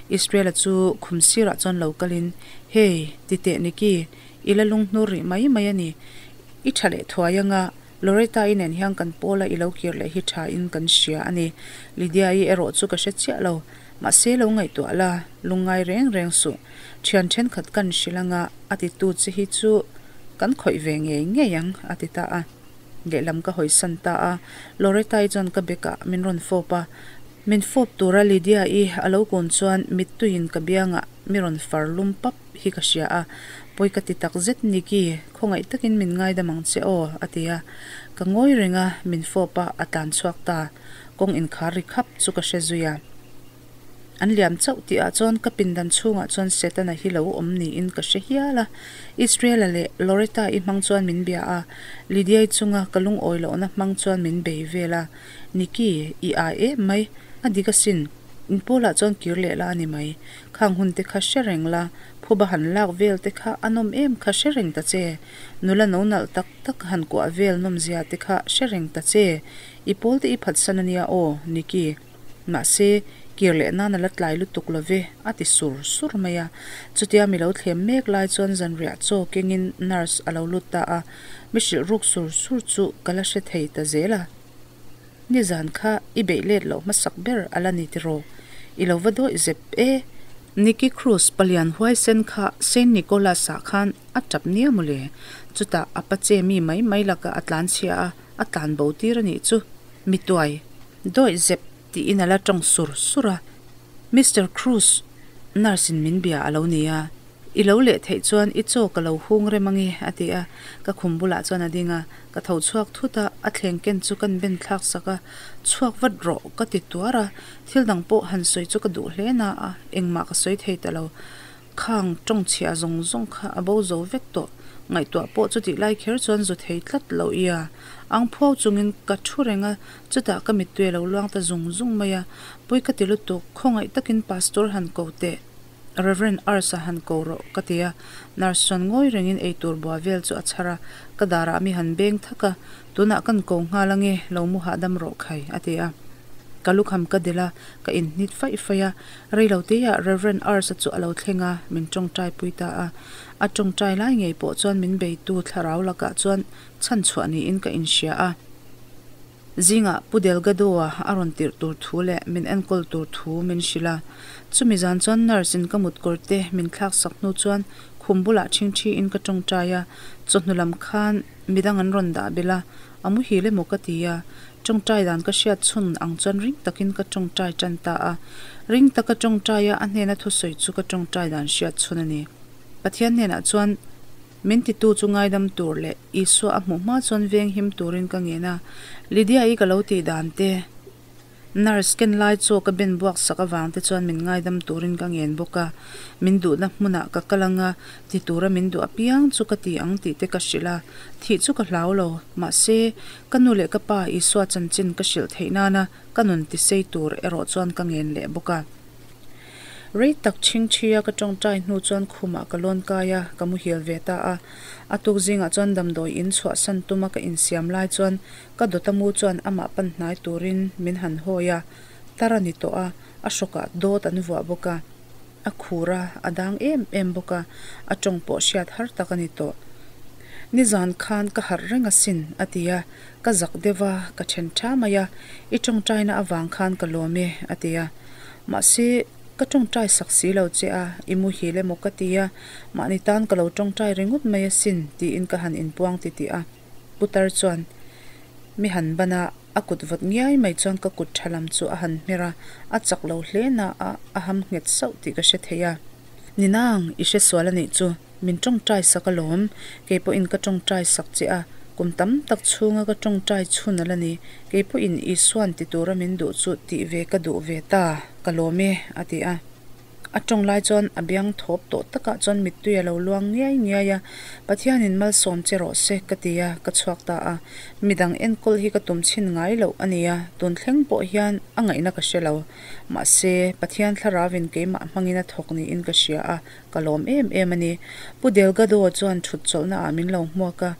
Israel-a chu khum sirah chuan lo kalin, Hey, ti teh Nikki, i la lunghnur rih mai mai a ni. I tha leh thuai anga Loretta-i nen hian kan pawla i lo kir leh hi tha in kan hria a ni. Lydia-i erawh chu ka hre chiah lo. Mahse lo ngaihtuah la, lungngai reng reng suh. Thian thenkhat kan hrilh anga a titu che hi chu kan khawih ve ngei ngei ang, a ti ta a. Lehlam ka hawisan ta a. Loretta-i chuan ka bekah min rawn fawp a. Min fawp tura Lydia-i a lo kun chuan mittuiin ka biangah mi rawn far lum pap hi ka hria a, pawi ka ti tak zet Nikki, khawngaih takin min ngaidam ang che aw, a ti a. Ka ngawi reng a, min fawp a, a tlan chhuak ta. Kawng inkhar ri khap chu ka hre zui a. An liam chauh tih ah chuan ka pindan chhungah chuan Setana hi lo awm niin ka hre hial a. Israel-a leh Loretta-i hmang chuan min bia a, Lydia-i chunga ka lungawi lohna hmang chuan min bei vel a. Nikki, i ai em mai, a dik asin. In pawlah chuan kir leh la a ni mai. Khang hun te kha hre reng la, phuba han lak vel te kha a nawm em kha hre reng ta che. Nula no nalh tak tak han kuah vel nawmzia te kha hre reng ta che. I pawl te i phatsan a nia aw, Nikki. Mahse, kir leh nan a la tlai lutuk lo ve, a ti sur sur mai a. Chutia mi lo thlem mek lai chuan zanriah chaw kengin nurse a lo lut ta a, mi hrilh ruk sur sur chu ka la hre thei ta zel a. Nizan kha i beih let loh hmasak ber a la ni tiraw? I lo va dawih zep e. Nicky Cruz palian huaisen kha Saint Nicholas-ah khan a tap nia mawle. Chutah a pa che mi mai mai lakah a tlan chhia a, a tlan bo tir a nih chu. Mi tuai, dawih zep tiin a la tawng sur sur a. Mister Cruz, nurse-in min bia a lo ni a. I lo leh theih chuan i chaw ka lo hung rem ange, a ti a. Ka khum bulah chuan a ding a, ka tho chhuak thut a, a thleng ken chu kan ben thlak sak a, Chhuak vat rawh, ka ti tuar a. Thil dang pawh han sawi chu ka duh hle na a, engmah ka sawi thei ta lo. Khang tawng chhia zawng zawng kha a bo zo vek tawh. Ngaihtuah pawh chutih lai kher chuan zu thei tlat lo ia. Ang phuau chungin ka thu reng a, chutah ka mittui a lo luang ta zung zung mai a. Pawi ka ti lutuk, khawngaih takin Pastor han ko teh. Rev. Arsa han ko rawh ka ti a, nurse chuan ngawi rengin eitur bua vel chu a chhar a, ka darah mi han beng thak a, tunah kan ko nghal ange, lo mu hahdam rawh khai a ti a. Ka lukham ka delh a, ka inhnit faih faih a, reilo teiah Rev. Arsa chu a lo thleng a, min tawngtai pui ta a. A tawngtai lai ngei pawh chuan min beitu thlarau lakah chuan chhanchhuah niin ka inhria a. Zingah Pu Delgado-a a rawn tirh tur thu leh min enkawl tur thu min hrilh a. Chumi zan chuan nurse in ka mutkawr te min thlak sak hnu chuan khum bulah ṭhingṭhi in ka ṭawngṭai a, chawhnu lam khan midang an rawn dah belh a, a muhil emaw ka ti a. Ṭawngṭai dan ka hriat chhun ang chuan ring takin ka ṭawngṭai ṭan ta a. Ring taka ṭawngṭai a a hnena thusawi chu ka ṭawngṭai dan hriat chhun a ni. Pathian hnenah chuan. Min titu chu ngaidam tur leh Isua a hmuh hma chuan veng him turin ka ngen a, Lydia-i ka lo tih dan te, nurse ken lai chaw ka ben buak sak avang te chuan min ngaidam turin ka ngen bawk a, min duhna hmunah ka kal anga ti tura min duh apiang chu ka ti ang tih te ka hrilh a, thih chu ka hlau lo, mahse, ka nu leh ka pa Isua chanchin ka hrilh theih nana ka nun tisei tur erawh chuan ka ngen leh bawk a. Rei tak chhingchhia ka tawngtai hnu chuan khumah ka lawn kai a, ka muhil ve ta a. A tuk zingah chuan damdawi in chhuahsan tuma ka insiam lai chuan ka dawta mu chuan amah pan hnai turin min han hawi a, tar a ni tawh a, a hrawkah dawt an vuah bawk a, a khur a, a dang em em bawk a, a tawng pawh hriat har tak a ni tawh. Nizan khan ka harh reng asin, a ti a, ka zak deuh a, ka then tha mai a, i tawngtaina avang khan ka lawm e, a ti a. Mahse, ka tawngtai sak si lo che a, i muhil emaw ka ti a, mahni tan ka lo tawngtai ringawt mai asin, tiin ka han inpuang titih a. Putar chuan mi han ban a, A kut vawt ngiai mai chuan ka kut tha lam chu a han hmer a, a chak lo hle na a, a ham nghet sauh tih ka hre thei a. Ni nang, i hre sual a nih chu, min tawngtai sak alawm, kei pawhin ka tawngtai sak che a, kum tam tak chhunga ka tawngtai chhun a la ni, kei pawhin Isuan ti tura min duh chu tih ve ka duh ve ta, ka lawm e, a ti a. A tawng lai chuan a biang thawp tawh takah chuan mittui a lo luang ngiai ngiai a, Pathianin malsawm che rawh se ka ti a, ka chhuak ta a. Midang enkawl hi ka tum chhin ngai loh a nia, tun thleng pawh hian a ngaihna ka hre lo. Mahse, Pathian thlaravin keimah hmangin a thawk niin ka hria a, ka lawm em em a ni. Pu Delgado chuan thut chawlhna ah min lo hmuak a,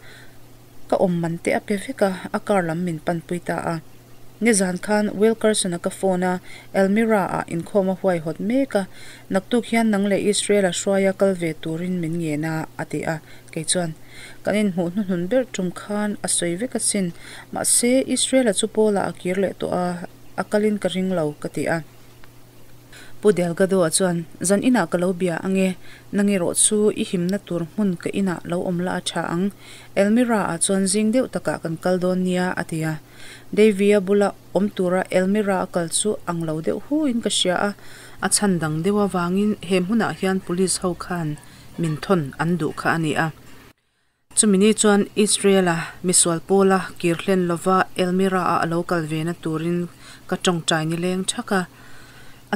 Ka awm man te a pe vek a, a car lam min panpui ta a. Nizan khan Wilkerson-a ka phone a, Elmira-ah inkhawm a huaihawt mek a, naktuk hian nang leh Israel-a hruaia kal ve turin min ngen a, a ti a. Kei chuan, Kan inhmuh hnuhnun ber tum khan a sawi vek asin, mahse Israel-a chu Paul-ah a kir leh tawh a, a kalin ka ring lo, ka ti a. Pu Delgado-a chuan, Zan inah ka lo bia ang e, nang erawh chu i himna tur hmun ka inah lo awm la a tha ang. Elmira-ah chuan zing deuh takah kan kal dawn nia, a ti a. Davy-a bula awm tura Elmira a kal chu ang lo deuh huin ka hria a. A chhan dang deuh avangin he hmunah hian police ho khan min thawn an duh kha a ni a. Chumi ni chuan Israel-a misual pawla kir hlen lova Elmira-a a lo kal ve na turin ka tawngtai ni leng thak a.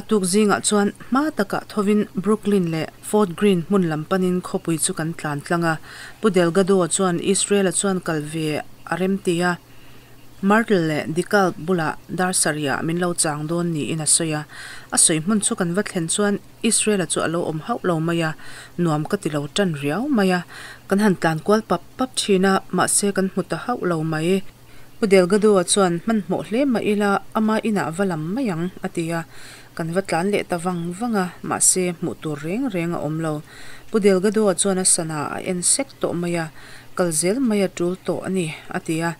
A tuk zingah chuan hma takah thovin Brooklyn leh Fort Greene hmun lam panin khawpui chu kan tlan tlang a. Pu Delgado-a chuan Israel-a chuan kal ve a remti a. Myrtle leh DeKalb bulah dar sarihah min lo chang dawn niin a sawi a. A sawi hmun chu kan va thlen chuan Israel-a chu a lo awm hauh lo mai a, nuam ka ti lo tan riau mai a. Kan han tlan kual pap pap thin a, mahse kan hmu ta hauh lo mai. Pu Delgado-a chuan hmanhmawh hle mah ila ama inah va lam mai ang, a ti a. Kan va tlan leh ta vang vang a, mahse hmuh tur reng reng a awm lo. Pu Delgado-a chuan a sana a en sek tawh mai a, kal zel mai a tul tawh a ni, a ti a.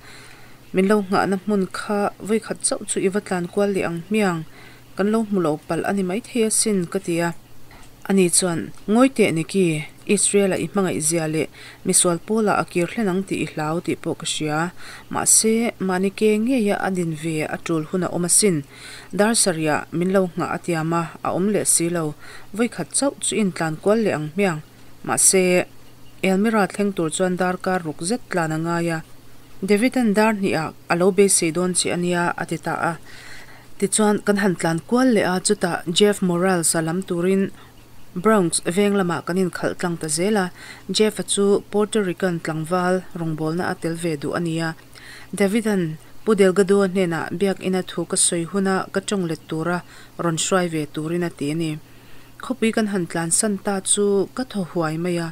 Min lo nghahna hmun kha vawikhat chauh chu i va tlan kual leh ang hmiang, Kan lo hmu lo palh a ni maithei asin, ka ti a. Ani chuan, Ngawi teh Nikki, Israel-a i hmangaih zia leh misual pawlah a kir hlen ang tih i hlau tih pawh ka hria. Mahse, mahni ke ngeia a din ve a tul hun a awm asin. Dar sarihah min lo nghah a tiam a, a awm leh si lo. Vawikhat chauh chu intlan kual leh ang hmiang. Mahse, Elmira thleng tur chuan darkar ruk zet tlan a ngai a. David-a'n dar hnihah a lo beisei dawn che a nia, a ti ta a. Tichuan, kan han tlan kual leh a, chutah Jeff Morales-a lam turin Bronx veng lamah kan inkhalh tlang ta zel a. Jeff-a chu Puerto Rican tlangval rawngbawlna a tel ve duh a ni a. David-a'n Pu Delgado-a hnenah biakina thu ka sawi huna ka tawng let tura rawn hruai ve turin a ti a ni. Khawpui kan han tlansan ta chu ka thaw huai mai a,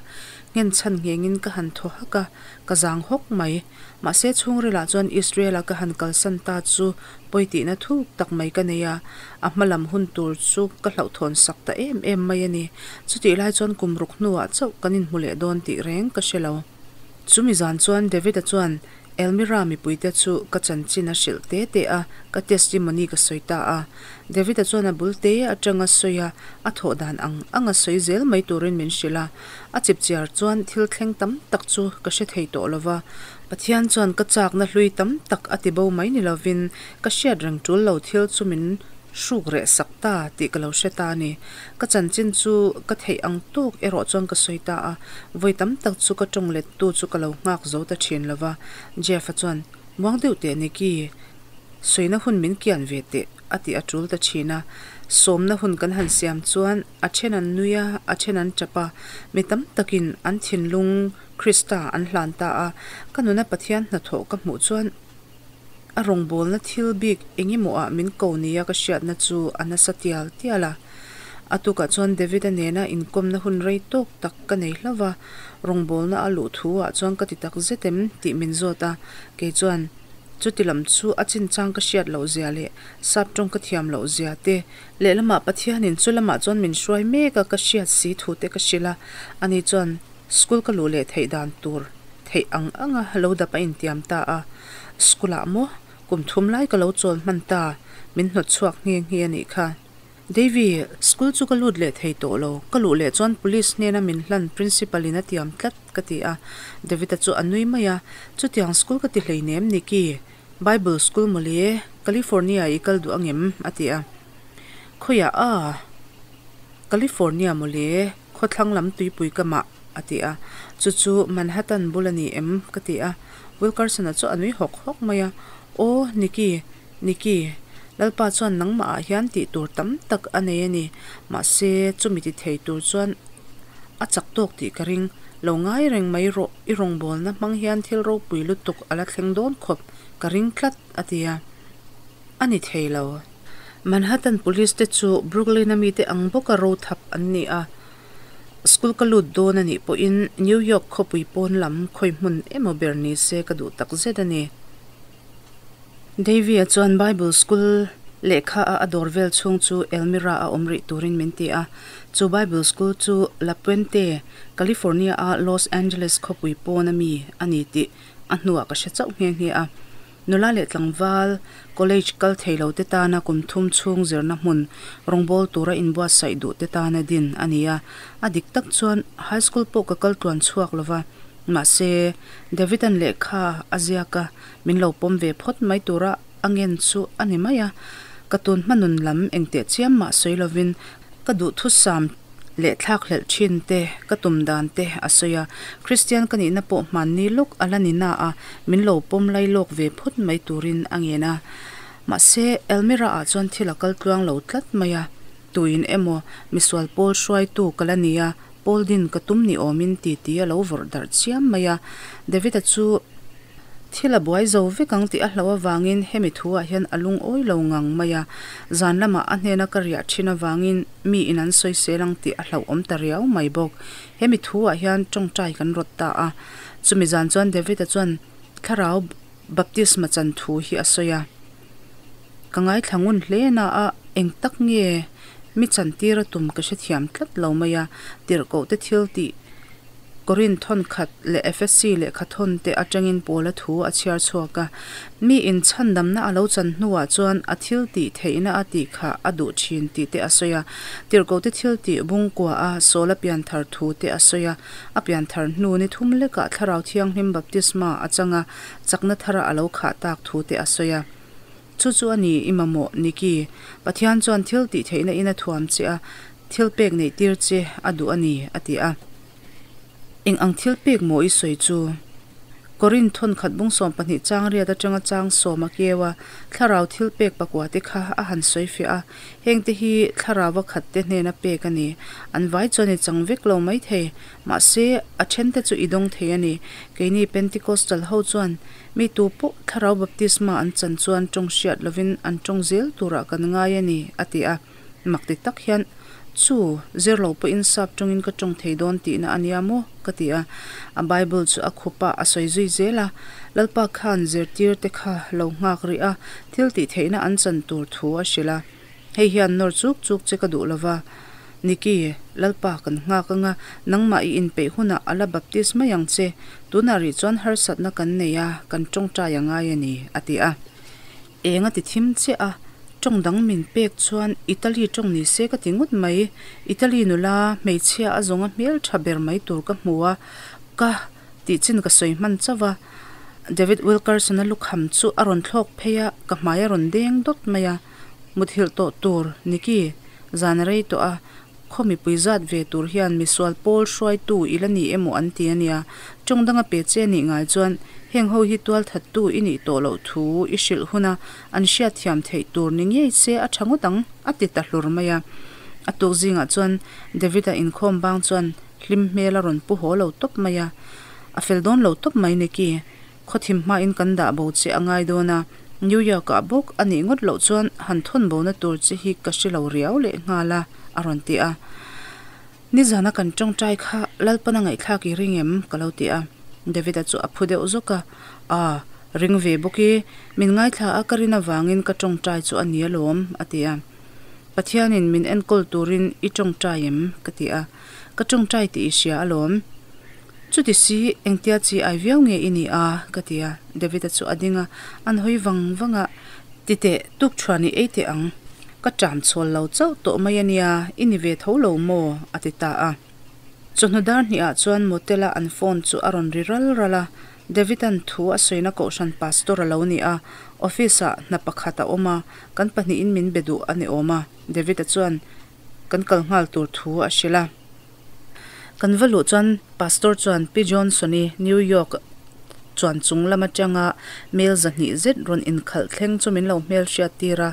nghenchhan nghengin ka han thaw hak a, ka zang hawk mai. Mahse chhungrilah chuan Israel-a ka han kalsan ta chu pawi tihna thuk tak mai ka nei a, a hma lam hun tur chu ka hlauhthawn sak ta em em mai a ni. Chutih lai chuan kum ruk hnuah chauh kan inhmu leh dawn tih reng ka hre lo. Chumi zan chuan David-a chuan Elmira mipuite chu ka chanchin a hrilh te te a, ka testimony ka sawi ta a. David-a chuan a bul te atanga sawi a, a thawh dan ang ang a sawi zel mai turin min hrilh a. A chipchiar chuan thil thleng tam tak chu ka hre thei tawh lo va, Pathian chuan ka chakna hlui tam tak a ti bo mai ni lovin ka hriat reng tul lo thil chu min hruk reh sak ta tih ka lo hre ta a ni. Ka chanchin chu ka theih ang tawk erawh chuan ka sawi ta a, vawi tam tak chu ka tawng lettu chu ka lo nghak zo ta thin lo va. Jeff-a chuan, Muang deuh teh Nikki, sawina hun min kian ve teh, a tih a tul ta thin a. Sawmna hun kan han siam chuan a then an nui a, a then an tap a, mi tam takin an thinlung Krista an hlan ta a. Ka nuna Pathian hnathawh ka hmuh chuan a rawngbawlna thil bik eng emaw ah min ko nia ka hriatna chu a nasa tial tial a. A tukah chuan David-a nena inkawmna hun rei tawk tak ka nei hlauh va, rawngbawlna a luh thu ah chuan ka ti tak zet em tih min zawt a, kei chuan chuti lam chu a chinchang ka hriat loh zia leh sap tawng ka thiam loh zia te, lehlamah Pathianin chu lamah chuan min hruai mek a ka hriat si thu te ka hrilh a, ani chuan School ka luh leh theih dan tur theih ang anga lo dap a intiam ta a, school ah maw kum thum lai ka lo chawl hman ta, min hnawt chhuak nghe nghe a nih kha. Davy, school chu ka lut leh thei tawh lo, ka luh leh chuan police hnena min hlan principal in a tiam tlat ka ti a, David-a chu a nui mai a, chutiang school ka ti hleinem Nicky. Bible school mawle, California i kal duh angem? a ti a. Khawiah a? California mawle, khawthlang lam tuipui ka mah, a ti a. Chu chu Manhattan bul a ni em? ka ti a. Wilkerson-a chu a nui hawk hawk mai a. Aw, Nicky, Nicky, Lalpa chuan nangmah ah hian tih tur tam tak a nei a ni. Mahse, chumi ti thei tur chuan a chak tawk tih ka ring. Lo ngai reng mai rawh, i rawngbawlna hmang hian thil ropui lutuk a la thleng dawn khawp ka ring tlat, a ti a. A ni thei lo. Manhattan Police te chu Brooklyn-a mite ang bawka ro thap an ni a. School ka lut dawn a nih pawhin New York khawpui pawn lam khawi hmun emaw ber ni se ka duh tak zet a ni. Davy-a chuan Bible School lehkha a a dawr vel chhung chu Elmira a awm rih turin min ti a. Chu Bible School chu La Puente, California-a Los Angeles khawpui pawn a mi a ni tih a hnuah ka hre chauh nghe nghe a. Nula leh tlangval college kal thei lo te tana kum thum chhung zirna hmun rawngbâwl tura inbuatsaih duh te tana din a ni a. A dik tak chuan high school pawh ka kal tluan chhuak lo va, mahse David-a'n lehkha a ziak a, min lo pawm ve phawt mai tura a ngen chu a ni mai a. Ka tun hma nun lam engteh chiam mah sawi lovin ka duhthusam leh thlak hlelh thin te, ka tum dan te a sawi a. Kristian ka nihna pawh hmanni lawk a la ni na a, min lo pawm lai lawk ve phawt mai turin a ngen a. Mahse, Elmira ah chuan thil a kal tluang lo tlat mai a, tuin emaw misual pawl hruaitu ka la ni a, pawl din ka tum ni awmin titi a lo vawrh darh chiam mai a. David-a chu. Thil a buai zo vek ang tih a hlauh avangin hemi thuah hian a lungawi lo ngang mai a, zan lamah a hnena ka riah thin avangin mi in an sawisel ang tih a hlauhawm ta riau mai bawk. Hemi thuah hian tawngtai kan rawt ta a. Chumi zan chuan David-a chuan thlarau baptisma chan thu hi a sawi a. Ka ngaithla ngun hle na a, eng tak nge mi chantir a tum ka hrethiam tlat lo mai a, tirhkoh te thil tih Korin thawnkhat leh Efesi lehkha thawn te atangin Paula thu a chhiar chhuak a. Mi in chhandamna a lo chan hnuah chuan a thil tih theihna a tih kha a duh thin tih te a sawi a. Tirhkoh te thil tih bungkua a Saula pianthar thu te a sawi a. A pianthar hnu ni thum lekah Thlarau Thianghlim baptisma a chang a, chakna thara a lo khah tak thu te a sawi a. Chu chu a ni i mamawh, Nikki. Pathian chuan thil tih theihna in a thuam che a, thil pek neih tir che a duh a ni, a ti a. Eng ang thil pek maw i sawi chu? Korin thawn khat bung 12 chang riat atanga chang sawm a keu a, thlarau thil pek pakua te kha a han sawi fiah a. Heng te hi thlarau a khat te hnena pek a ni. An vai chuan i chang vek lo mai thei. Mahse, a then te chu i dawng thei a ni. Keini Pentecostal ho chuan Mi tu pawh thlarau baptisma an chan chuan tawng hriat lovin an tawng zel turah kan ngai a ni, a ti a. Mak ti tak hian, Chu, zir lo pawhin sap tawngin ka tawng thei dawn tihna a nia maw? ka ti a. A Bible chu a khup a, a sawi zui zel a. Lalpa khan zirtir te kha lo nghak rih a, thil tih theihna an chan tur thu a hrilh a. Hei hian nawr chuk chuk che ka duh lova. Nikki, Lalpa kan nghak anga, nangmah i inpeih hunah a la baptist mai ang che. Tunah rih chuan harsatna kan nei a, kan tawngtai a ngai a ni, a ti a. Eng a ti thim chiah a, tawng dang min pek chuan Italy tawng ni se ka ti ngawt mai. Italy nula hmeichhia a zawnga hmel tha ber mai tur ka hmu a, ka tih chin ka sawi hman chauh a. David Wilkerson-a lukham chu a rawn thlawk phei a, ka hmai a rawn deng dawt mai a. Muthilh tawh tur, Nikki, zan a rei tawh a, khaw mipui zat ve tur hian misual pawl hruaitu i la ni emaw an ti a nia. Tawng danga pe che nih ngai chuan heng ho hi tual thattu i nih tawh loh thu i hrilh huna an hriatthiam theih tur ni ngei se a tha ngawt ang, a ti ta hlur mai a. A tuk zingah chuan David-a inkhawm bang chuan hlim hmel a rawn pu haw lo tawp mai a. A fel dawn lo tawp mai, Nikki. Khawthim hmain kan dah bo che a ngai dawn a, New York-ah bawk a nih ngawt loh chuan han thawn bona tur che hi ka hre lo riau leh nghal a, a rawn ti a. Nizana kan tawngtai kha Lalpana ngaihthlak i ring em? ka lo ti a. David-a chu a phu deuh zawk a, Aa, ring ve bawk i, min ngaithla a ka rin avangin ka tawngtai chu a ni alawm, a ti a. Pathianin min enkawl turin i tawngtai em? ka ti a. Ka tawngtai tih i hria alawm. Chuti si, engtia chi ai viau nge i ni a? ka ti a. David-a chu a ding a, an hawi vang vang a, Ti teh, tuk thuan i ei teh ang. Ka ṭam chhawl lo chauh tawh mai a nia, i ni ve tho lo maw? a ti ta a. Chawhnu dar hnihah chuan motel-a an phone chu a rawn ri ral ral a. David-a'n thu a sawina kohhran pastor a lo ni a, office-ah hna pakhat a awm a, kan pahnihin min be duh a ni awm a, David-a chuan kan kal nghal tur thu a hrilh a. Kan va luh chuan pastor chuan Pi Johnson-i New York chuan chung lam atanga mail 200 zet rawn inkhalh thleng chu min lo hmelhriat tir a,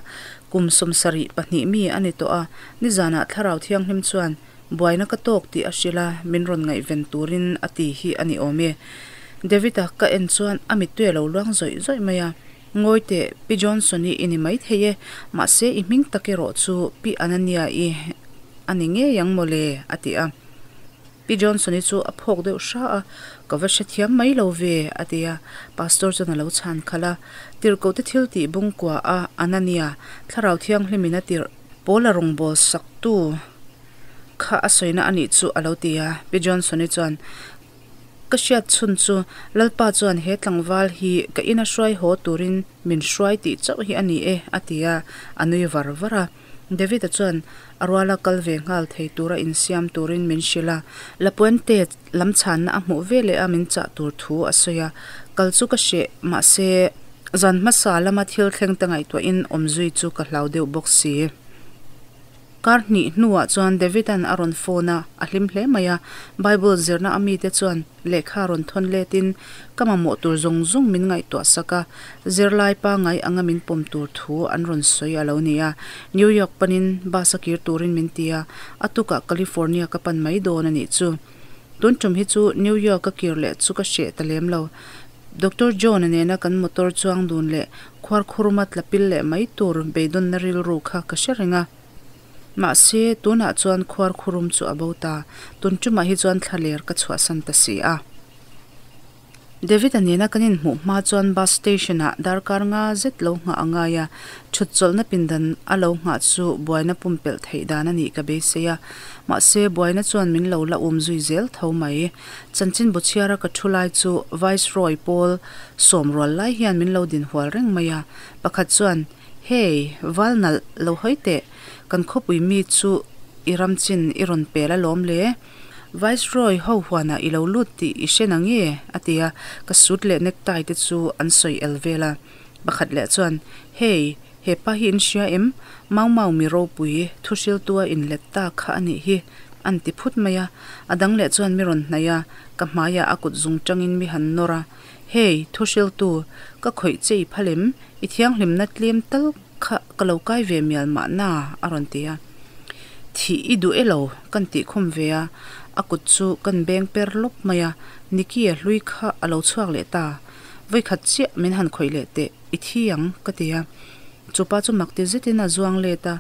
kum 72 mi a ni tawh a, nizanah Thlarau Thianghlim chuan Buaina ka tawk tih a hrilh a, min rawn ngaihven turin a ti hi a ni awm e. David-a ka en chuan a mittui a lo luang zawih zawih mai a, Ngawi teh, Pi Johnson-i i ni maithei e, mahse i hming tak erawh chu Pi Anania-i a ni ngei ang maw le? a ti a. Pi Johnson-i chu a phawk deuh hra a, Ka va hrethiam mai lo ve, a ti a. Pastor chuan a lo chhan khalh a, Tirhkohte thil tih bungkua a Anania, Thlarau Thianghlimin a tirh, Paula rawngbâwl saktu kha a sawina a nih chu a lo ti a. Pi Johnson-i chuan, Ka hriat chhun chu Lalpa chuan he tlangval hi ka ina hruai haw turin min hruai tih chauh hi a ni e, a ti a, a nui var var a. David-a chuan a ruala kal ve nghal thei tura insiam turin min hrilh a. La Puente lam chhanna a hmuh veleh a min chah tur thu a sawi a, kal chu ka hreh, mahse zan hmasa lama thil thleng te ngaihtuahin awm zui chu ka hlau deuh bawk si. Kar hnih hnuah chuan David-a'n a rawn phone a, a hlim hle mai a. Bible zirna a mite chuan lehkha rawn thawn letin ka mamawh tur zawng zawng min ngaihtuah sak a, zirlai pangngai anga min pawm tur thu an rawn sawi a lo ni a. New York panin bus a kir turin min ti a, a tukah California ka pan mai dawn a nih chu. Tun tum hi chu New York a kir leh chu ka hreh ta lem lo. Doctor John-a nena kan motor chuang dun leh khuarkhuruma tla pil leh mai tur beidawnna rilru kha ka hre reng a. Mahse, tunah chuan khuarkhurum chu a bo ta. Tun tumah hi chuan thlaler ka chhuahsan ta si a. David-a nena kan inhmuh hma chuan bus station-ah darkar nga zet lo nghah a ngai a, thut chawlhna pindan a lo nghah chu buaina pumpelh theih dan a nih ka beisei a. Mahse, buaina chuan min lo la um zui zel tho mai. Chanchinbu chhiara ka thu lai chu Viceroy pawl sawm rual lai hian min lo din hual reng mai a. Pakhat chuan, Hey, val nalh lo hawi teh, kan khawpui mi chu i ram chin i rawn pel alawm le. Viceroy ho huanah i lo lut tih i hre na nge? a ti a, ka suit leh necktie te chu an sawi el vel a. Pakhat leh chuan, Hey, he pa hi in hria em? Mau Mau mi ropui, thuhriltua inlet ta kha a nih hi, an ti phut mai a. A dang leh chuan mi rawn hnaih a, ka hmaiah a kut zung tangin mi han nawr a. Hey, thuhriltu, ka khawih che i phal em? I thianghlimna tlem tal kha ka lo kai ve mial mahna, a rawn ti a. Thih i duh e lo, kan tih khum ve a, a kut chu kan beng per lawp mai a, Nicky a hlui kha a lo chhuak leh ta. Vawikhat chiah min han khawih leh teh, i thi ang, ka ti a. Chupa chu mak ti zetin a zuang let a,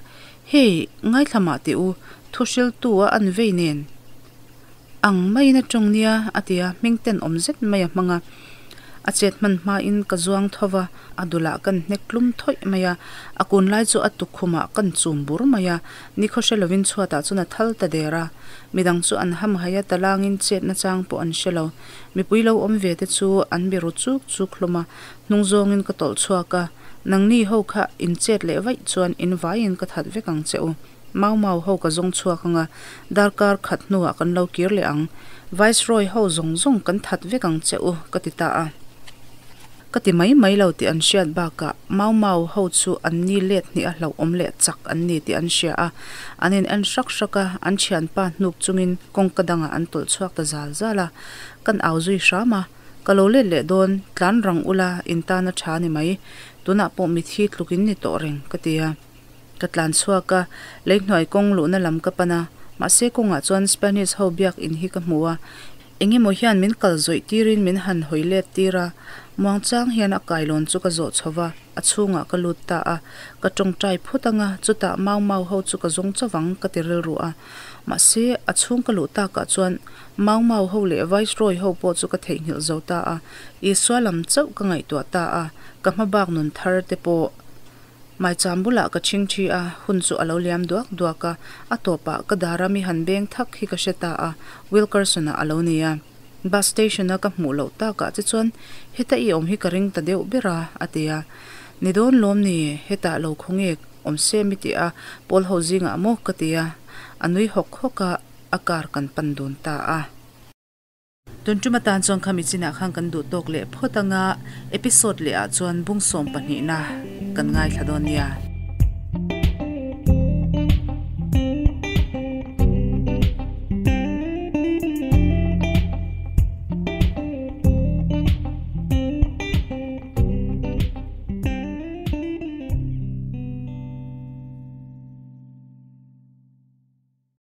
Hey, ngaithla mah teh u, thu hriltu a an vei nen. Ang maiin a tawng nia, a ti a, hming ten awm zet mai a hmang a. A chet hman hmain ka zuang tho va, a dulah kan hnek tlum thawih mai a, a kun lai chu a tukkhumah kan chum bur mai a, nikhaw hre lovin chhuatah chuan a thal ta der a. Midang chu an hamhaih a, talangin chet nachang pawh an hre lo. Mipui lo awm ve te chu an be ru chuk chuk hlawm a, hnung zawngin ka tawlh chhuak a, Nangni ho kha in chet leh vaih chuan in vaiin ka that vek ang che u. Mau Mau ho ka zawng chhuak ang a, darkar khat hnuah kan lo kir leh ang. Viceroy ho zawng zawng kan that vek ang che u, ka ti ta a. Ka ti mai mai lo tih an hriat bakah Mau Mau ho chu an ni let hnih a hlauhawm leh chak an ni tih an hria a. An in en hrak hrak a, an thianpa hnuk chungin kawngka dangah an tawlh chhuak ta zal zal a. Kan au zui hram a, Ka lo let leh dawn, tlan rang ula in tan a tha ni mai. Tunah pawh mithi tluk in ni tawh reng, ka ti a. Ka tlan chhuak a, lei hnuai kawng luhna lam ka pan a, mahse kawngah chuan Spanish ho biak in hi ka hmu a, eng emaw hian min kal zawih tirin min han hawi let tir a, muangchang hian a kailawn chu ka zawh chho va, a chhungah ka lut ta a, ka tawngtai phut anga chutah mau mau ho chu ka zawng chauh ang ka ti rilru a, mahse a chhung ka luh takah chuan mau mau ho leh Viceroy ho pawh chu ka theihnghilh zo ta a, Isua lam chauh ka ngaihtuah ta a, ka hma bak nun thar te pawh. Maicham bulah ka chhing thi a, hun chu a lo liam duak duak a, a tawpah ka dara mi han beng thak hi ka hre ta a, Wilkerson-a a lo ni a. Bus station-a ka hmuh loh takah che chuan heta i awm hi ka ring ta deuh ber a, a ti a. Ni dawn lawm ni, hetah lo khawnge awm se mi tih a, pawl ho zingah maw ka ti a, a nui hawk hawk a, a car kan pan dun ta a. Tun tum atan chuan khami chinah khan kan duh tawk leh phawt anga, episode leh ah chuan bung 12 na kan ngaithla dawn nia.